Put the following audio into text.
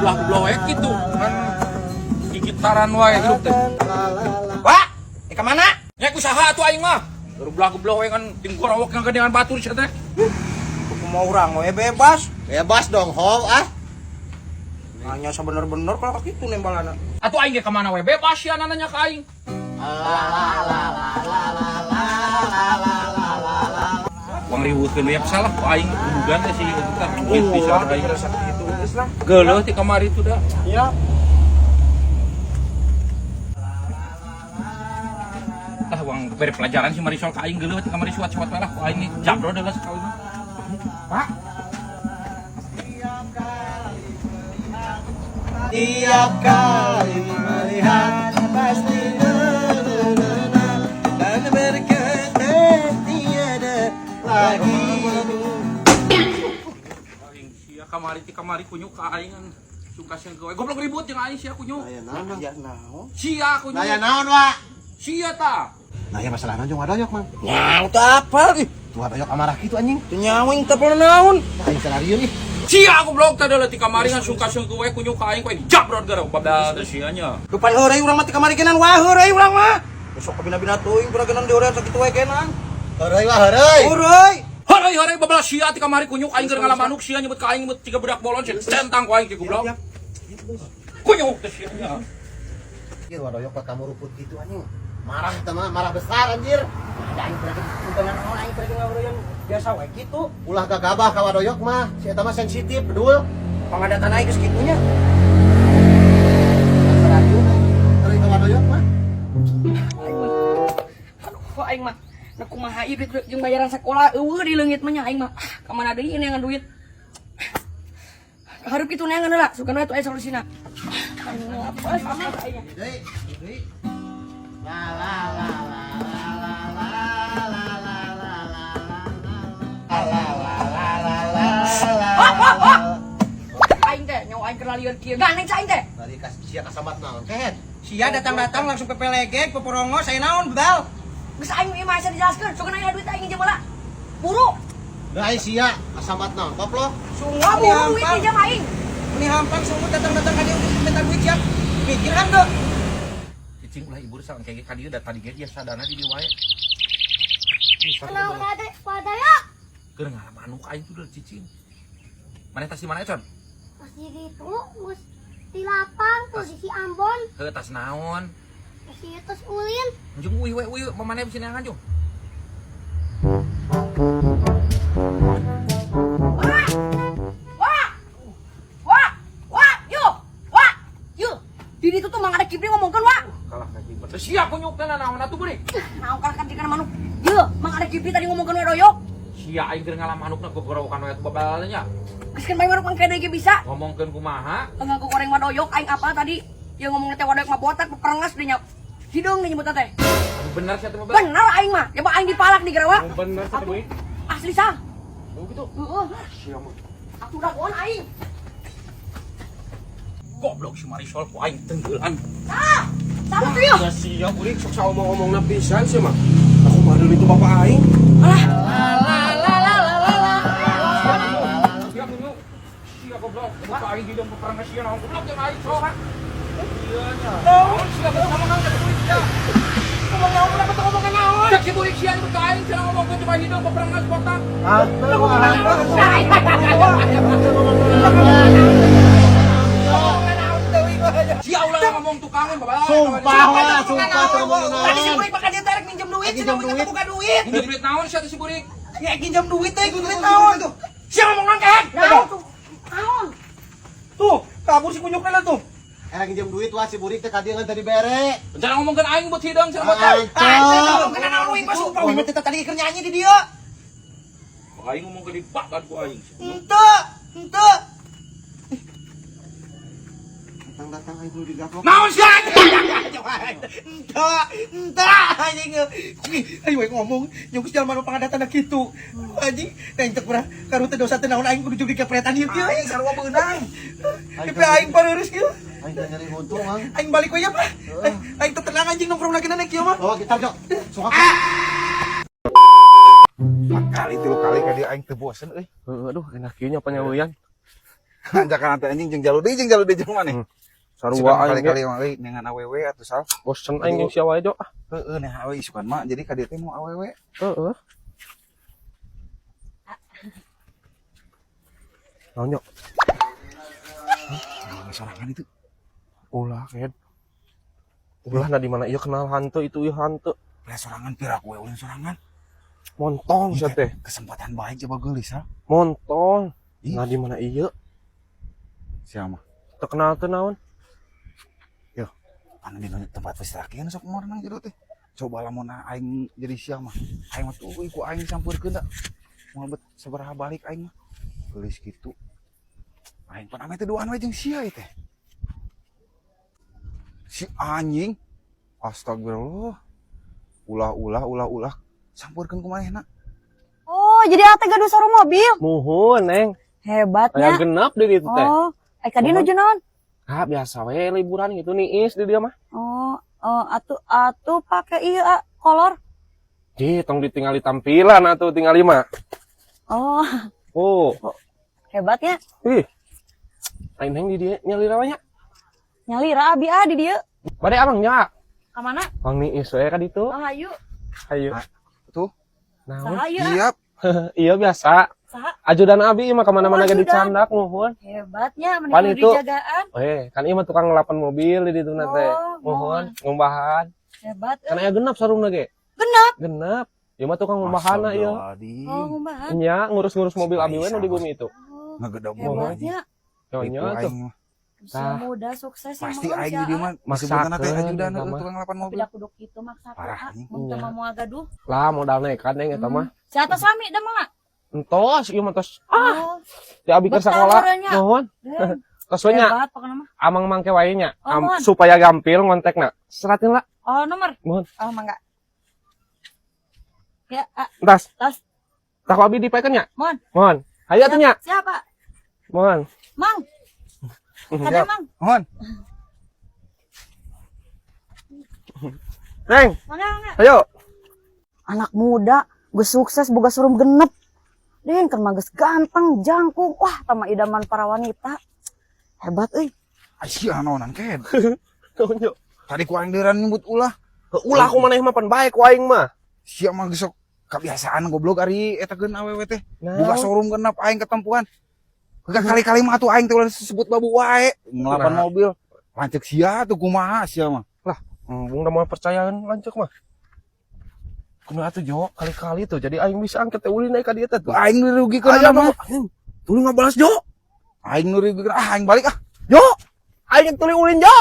Gebelah-gebelah wae kitu. Kan gigitaran wae hidup teh. Wah, ka mana? Nya ku saha atuh aing mah? Gebelah-gebelah wae kan ting gorowok ngagedean batur sia teh. Kumaha urang we bebas. Bebas dong, ho ah. Hanya sebener-bener kalau kitu nembalana. Atuh aing ge ka mana we bebas sia nanya ka aing. Wang riweuhkeun we salah ku aing dugan teh si eta duit bisa aing. Itu geus lah. Geuleuh ti kamari tu da. Iya. Tah wang bere pelajaran si Marisol ka aing geuleuh ti kamari suat-suat lah ku aing jabro deui sekali mah. Pak, Tiap kali melihat pasti dan berkata tiada lagi. Aing sia kamari ti kamari kunyuk ka aing kan suka sieun we. Goblok ribut jeung aing sia kunyuk. Aya naon, Mang? Ya naon? Sia kunyuk. Aya naon, Wak? Sia ta. Nah, ya masalah naon jeung wadoyok, Mang? Nyaw teu apal ih. Tuh wadoyok amarah kitu anjing. Teu nyawa ing teu apal naon. Aing sararieun ih. Sia goblok teh deuleu ti kamari kan suka sieun we kunyuk ka aing ku aing jabrot gara babal teh sia nya. Dupan heureuy urang mah ti kamari genan wah heureuy urang mah. Besok kabina-bina teuing pura genan diorean sakitu we genan. Heureuy wah heureuy. Heureuy. Heureuy heureuy babal sia ti kamari kunyuk aing keur ngalamanuk sia nyebut ka aing nyebut tiga budak bolon sia centang ku aing ki goblok. Kunyuk teh sia nya. Anjir wadoyok pak kamu ruput gitu anjing. Marah eta mah, marah besar anjir. Ada aing pura genan naon aing pura ngawureuyan biasa we kitu. Ulah gagabah ka wadoyok mah, si eta mah sensitif bedul. Pangadatan aing geus kitunya. Sararieun heureuy ka wadoyok mah. Aduh, aing mah na kumaha ieu duit jeung bayaran sekolah eueuh di leungit mah nya aing mah. Ah, ka mana deui neangan duit. Hareup kitu neangan heula, sugan we atuh aya solusina. Aing apa sama aing. Deui, deui. La la la la la la la la la la la la la la la la. Hop hop hop. Aing teh nyawa aing keur lalieur kieu. Gandeng sa aing teh. Tadi kas sia kasambat naon kehed. Sia datang-datang langsung pepelegek, poporongo, saya naon bedal. Geus aing ieu mah asa dijelaskeun, sugan aya duit aing nginjem heula. Buru. Da ai sia kasambat naon koplok. Sungguh Wah, buru duit pinjam aing. Ini hampang sungguh datang-datang ka dieu minta duit sia. Mikir kan deh. Cicing ulah ibur sareng kayak ka dieu da tadi ge dia sadana di dieu wae. Kenapa ada pada ya? Keur ngalamanuk aing tuh cicing. Maneh tas di mana Con? Masih gitu, gus di lapang posisi Ambon, Heuh tas naon? masih terus ulin. Jeung uih we uih maneh bisa neangan jung. Wah! Wah! Wah! Wah! Yo! Wah! Yo! Di ditu tuh Mang Ada Kipli ngomongkeun, Wak. Kalah ka jibat. Sia kunyuk teh naon atuh beurik. Naon kalah kan kana manuk. Yo, Mang Ada Kipli tadi ngomongkeun we doyok. Sia aing keur ngalamanukna gogorowokan we atuh babal nya. Geus kan bae manuk mangke deui ge bisa. Ngomongkeun kumaha? Enggak goreng wadoyok aing apa tadi? Yang ngomongnya teh wadoyok mah botak peperengas deh nya. Hideung nyebutna teh. Aduh bener sia teh babal. Bener aing mah. Ya aing dipalak di gerawa. Bener sih teh. Asli sah. Oh gitu. Heeh. Sia mah. Atuh dagoan aing. Goblok si Marisol ku aing tenggelan. Ah, sama tuh yo. Da sia kuring sok saomong-omongna pisan sih mah. Aku mah deui itu bapak aing. Alah. Sia kunyuk. Sia goblok. Buka aing hideung peperengas sia naon goblok jeung aing sok. Iya nya. Naon sia ngomong ka burik sia. Ngomong naon ulah betul ngomong naon. Cek si burik sia nyebut ka aing cenah ngomongkeun coba hideung peperengas botak. Ah, Sia ulah ngomong tukangan babal. Sumpah wah, sumpah teu ngomong Tadi si naon. burik maka dia tarik minjem duit, Minjem cenah duit. duit. Buka duit. Minjem duit naon sia teh si burik? Ya minjem duit teh, duit naon tuh. Sia ngomong naon kehed? Naon tuh? Naon? Tuh, kabur si kunyukna lah tuh. Era nginjem duit wah si burik teh ka dieu ngan teu dibere. Jangan ngomongkeun aing buat hideung cenah botak. Ah, Ah, kena naon uing mah sumpah uing mah teh tadi keur nyanyi di dieu. Aing ngomong ke dipakan ku aing. Henteu, henteu. Datang-datang aing kudu digaplok. Naon sia? Henteu, henteu anjing. Ayo we ngomong, nyung geus jalma nu pangadatan kitu. Anjing, teh teu kurang karu teh dosa teh naon aing kudu jeung dikepretan ieu kieu euy sarua beunang. Tapi aing pareureus kieu. Aing teh nyari untung, Mang. Aing balik we ya, Pak. Aing teu tenang anjing nongkrong lagi na kieu mah. Oh, kita jok. Sok Kali tilu kali ka dieu aing teu bosen euy. Heeh, aduh, enak kieu nya panyaweyan. Anjakan teh anjing jeung jalu deui, jeung jalu deui, jeung maneh. Sarua aing ge. Kali-kali mah euy dengan awewe atuh, Sal. Bosen aing jeung sia wae, Jo. Ah, Heeh, nah awewe isukan mah jadi ka dieu teh mau awewe. Heeh. Naon, Jo? Awewe sorangan itu. Ulah, Ked. Ulah, nah di mana ieu kenal hantu itu, ieu hantu. Lah, sorangan pira we ulin sorangan. Montong sia teh. Kesempatan baik coba geulis, Sal. Montong. Ih. Nah, di mana ieu? Siapa? Teu kenal teu naon? Anu di tempat terakhir sok mau nang jero teh. Coba lamun aing jadi sia mah. Aing mah tuh ku aing sampeurkeun da. Moal bet sabaraha balik aing mah. Geulis kitu. Aing pan ame teh duaan we jeung sia ieu teh. Si anjing. Astagfirullah. Ulah, ulah, ulah, ulah. Sampeurkeun ku manehna. Oh, jadi ate gaduh showroom mobil. Muhun, Neng. Hebatnya. Aya genep di ditu teh. Oh, eh ka dieu Muhun. nuju naon? Ah, biasa we liburan gitu niis di dia mah. Oh, oh atuh atuh pake ieu ah, kolor. Di tong ditinggali tampilan atuh, tinggali mah. Oh, Oh, hebatnya. Ih. Aing neng di dieu nyalira we nya. Nyalira abi ah di dieu. Bade abang nya. Ka mana? Bang niis we ka ditu. Oh, hayu. Hayu. Ah, tuh. Naon? Saha ieu? Ah? Siap. Iya, biasa. Saha? Ajudan abi mah kemana-mana Oh, ge ajudan. dicandak, muhun. Hebatnya Pan meni kudu itu. dijagaan. Eh, kan ieu mah tukang ngelapan mobil di ditu na teh. Oh, Muhun, ngumbahan. Hebat. Kan aya genep sarungna ge. Genep. Genep. Ieu mah tukang ngumbahanna ieu. Astagfirullahaladzim. Oh, ngumbahan. Nya ngurus-ngurus mobil abi we nu di bumi itu. Oh, Ngegedog anjing. hebatnya. Yo nya Tipu tuh. aing mah. Usia Tah. muda sukses ya Pasti mah, aing sia, di dieu mah disebutna teh Maksakeun, ajudan eta heueuh, mah. tukang ngelapan Tapi mobil. da kudu kitu maksakeun Parah, ah. anjing. Mun teu Iya. mah moal gaduh. Lah, modal nekat, Neng, eta mah. Sia tos sami da mah. Entos ieu mah tos. Ah, Di abi keur Betah sakola. orangnya. Nuhun. Tos we nya. Hebat pokokna mah. Amang mangke wae nya. Oh, muhun. Supaya gampil ngontekna. Seratin lah. Oh, nomor. Muhun. Oh, mangga. Ya, ah, Entas. Tas. Tah ku abi dipaekeun nya. Muhun. Muhun. Hayu atuh nya. Siapa? Muhun. Mang. Kada Siap. Mang. Mohon. Neng, Mangga, mangga. ayo. Anak muda, geus sukses boga showroom genep. Deng, keur mah geus ganteng, jangkung. Wah, tama idaman para wanita. Hebat euy. Asia naonan, Ked. Nuhun yo. Tadi ku aing deuran nyebut ulah. Ulah ku maneh mah pan bae ku aing mah. Sia mah geus sok kebiasaan goblok ari eta geun awewe teh. Nah, Buka showroom genep aing ketempuan. Kagak kali-kali mah atuh aing teh ulah disebut babu wae. Ngelapan Nah. mobil. Lanceuk sia tuh kumaha sia mah. Embung da moal percayaan lanceuk mah. Kumaha atuh, Jo, kali-kali tuh jadi aing bisa angkat teh ulin ka dieu teh tuh. Aing nu dirugikeun Aya mah. mah. Tuluy ngabalas, Jo. Aing nu dirugikeun, ah, aing balik ah. Jo. Aing tuluy ulin, Jo.